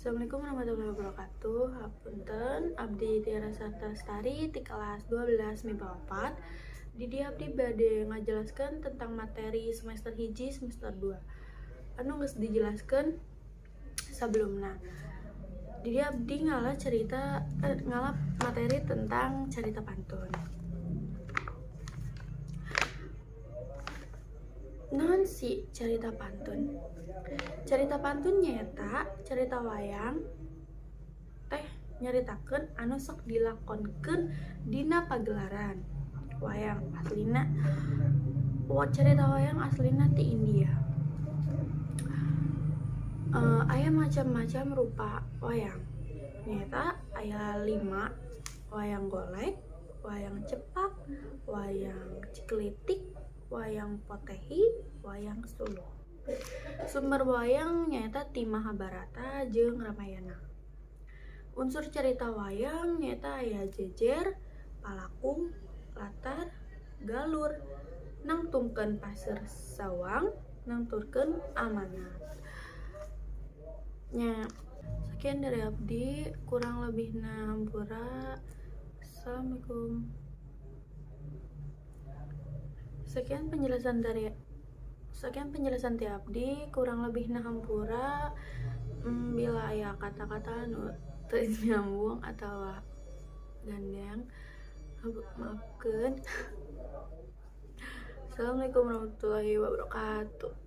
Assalamualaikum warahmatullahi wabarakatuh. Hapunten, abdi Tiara Sarta Lestari di kelas 12 MIPA 4. Di dieu abdi bade ngajelaskeun tentang materi semester 1 semester 2 anu geus dijelaskeun sebelumna. Di dieu abdi ngala cerita ngala materi tentang cerita pantun. Naon sih cerita pantun? Cerita pantun nyaeta cerita wayang teh nyaritakeun anu sok dilakonkeun dina pagelaran wayang. Aslina cerita wayang aslina ti India. Aya macam-macam rupa wayang, nyaeta aya 5: wayang golek, wayang cepak, wayang ciklitik, wayang potehi, wayang suluh. Sumber wayang nyaeta ti Mahabharata jeung Ramayana. Unsur cerita wayang nyaeta aya jejer, palakung, latar, galur, nangtungkeun paseur sawang, nangturkeun amanat. Nya, sekian dari abdi, kurang lebihna hampura. Assalamualaikum. Sekian penjelasan ti abdi, kurang lebihna hampura. Bila aya kata-kata anu teu nyambung atawa gandeng, maafkeun. Assalamualaikum warahmatullahi wabarakatuh.